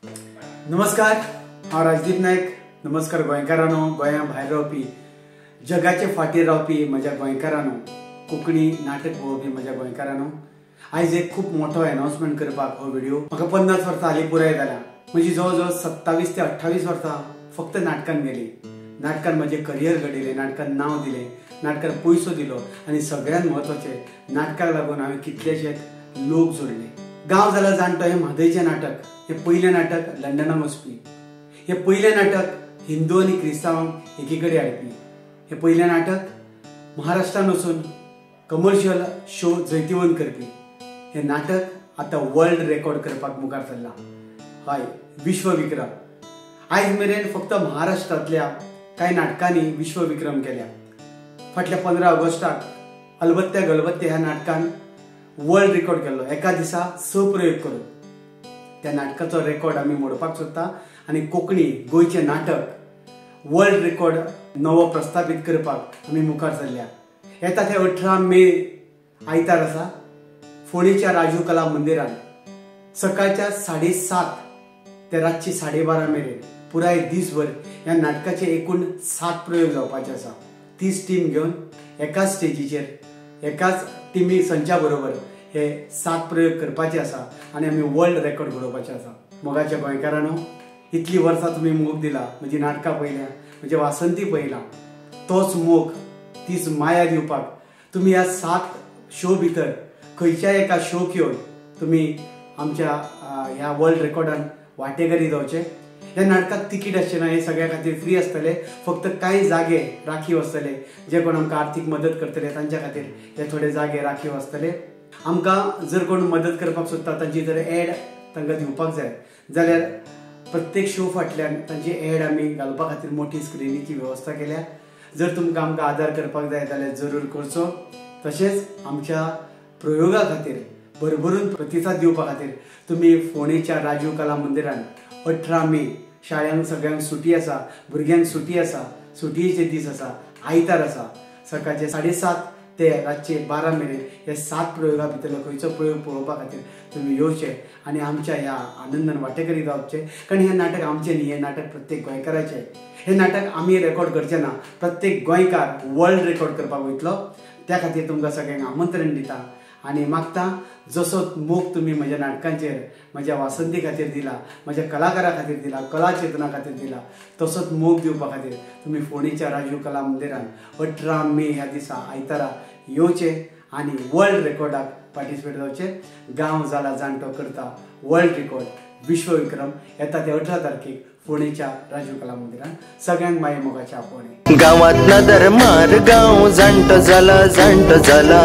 नमस्कार, हांव राजदीप नायक। नमस्कार गोंयकारांनो, गोंया भायर रावपी, जगाचे फाटीर रावपी म्हज्या गोंयकारांनो, कोंकणी नाटक पळोवपी म्हज्या गोंयकारांनो, आयज एक खूब मोठो अनाउन्समेंट करपाक हो व्हिडिओ। म्हाका 50 वर्सां हालीं पुराय जाल्या। म्हजी जवळ जवळ 27 ते 28 वर्सां फक्त नाटकान गेली। नाटकान म्हजें करियर घडयलें, नाटकान नांव दिलें, नाटकान पयसो दिलो आनी सगळ्यांत म्हत्वाचें नाटकाक लागून हांवें कितलेशेच लोक जोडले। गांव जाला जाणटो हें म्हादयचें नाटक, हें पयलें नाटक लंडनाक वचपी, हें पयलें नाटक हिंदू आनी क्रिस्तांवांक एकी कडेन हाडपी, हें पयलें नाटक महाराष्ट्रान वचून कमर्शियल शो जैतिवंत करपी। हें नाटक आतां वर्ल्ड रेकॉर्ड करपाक मुखार सरलां। हय, विश्वविक्रम। आयज मेरेन फक्त महाराष्ट्रांतल्या कांय नाटकांनी विश्वविक्रम केल्या। फाटल्या 15 ऑगस्टाक अलबत्त्या गलबत्त्या ह्या नाटकान वर्ल्ड रेकॉर्ड केल्लो, एका दिसा 6 प्रयोग करून। त्या नाटकाचो रेकॉर्ड आमी मोडपाक सोदता आनी कोंकणी गोंयचें नाटक वर्ल्ड रेकॉर्ड नवो प्रस्थापीत करपाक आमी मुखार सरल्या। येता ते 18 मे आयतार आसा, फोंडेच्या राजीव कला मंदिरान सकाळच्या 7:30 ते रातची 12:30 मेरेन पुराय दीसभर ह्या नाटकाचे एकूण 7 प्रयोग जावपाचे आसा। 30 टीम घेवन एकाच स्टेजीचेर एकाच टिमी संच्या बरोबर हे 7 प्रयोग करपाचे आसा आनी आमी वर्ल्ड रेकॉर्ड घडोवपाचे आसा। मोगाच्या गोंयकारांनो, इतली वर्सां तुमी मोग दिला, म्हजी नाटकां पळयल्या, म्हजें वासंती पळयलां, तोच मोग, तीच माया दिवपाक तुमी ह्या 7 शो भितर खंयच्याय एका शोक येवन तुमी आमच्या ह्या वर्ल्ड रेकॉर्डान वांटेकरी जावचे। ह्या नाटकाक तिकीट आसचें ना, हे सगळ्या खातीर फ्री आसतले। फक्त कांय जागे राखीव आसतले, जे कोण आमकां आर्थीक मदत करतले तांच्या खातीर हे थोडे जागे राखीव आसतले। आमकां जर कोण मदत करपाक सोदता तांची जर एड तांकां दिवपाक जाय जाल्यार प्रत्येक शो फाटल्यान तांची एड आमी घालपा खातीर मोठी स्क्रिनीची वेवस्था केल्या। जर तुमकां आमकां आदार करपाक जाय जाल्यार जरूर करचो। तशेंच आमच्या प्रयोगा खातीर भरभरून प्रतिसाद दिवपा खातीर तुमी फोंडेच्या राजीव कला मंदिरान 18 मे शाळांक सगळ्यांक सुटी आसा, भुरग्यांक सुटी आसा, सुटयेचे दीस आसा, आयतार आसा, सकाळचे 7:30 ते रातचे 12 मेरेन हे 7 प्रयोगा भितरलो खंयचो प्रयोग पळोवपा खातीर तुमी येवचे आनी आमच्या ह्या आनंदान वांटेकरी जावचे। कारण हें नाटक आमचें न्ही, हें नाटक प्रत्येक गोंयकाराचें। हें नाटक आमी रेकॉर्ड करचें ना, प्रत्येक गोंयकार वर्ल्ड रेकॉर्ड करपाक वयतलो। त्या खातीर तुमकां सगळ्यांक आमंत्रण दिता आनी मागता, जसो मोग तुमी म्हज्या नाटकांचेर, म्हज्या वासंती खातीर दिला, म्हज्या कलाकारा खातीर दिला, कला चेतना खातीर दिला, तसोच मोग दिवपा खातीर तुमी फोंडेच्या राजीव कला मंदिरान 18 मे ह्या दिसा आयतारा येवचे आनी वर्ल्ड रेकॉर्डाक पार्टिसिपेट जावचे। गांव जाला जाणटो करता वर्ल्ड रेकॉर्ड विश्वविक्रम येता ते 18 तारखेक फोंडेच्या राजीव कला मंदिरान। सगळ्यांक माये मोगाचे आपोवणें। गांवात नदर मार, गांव जाणटो जाला, जाणटो जाला।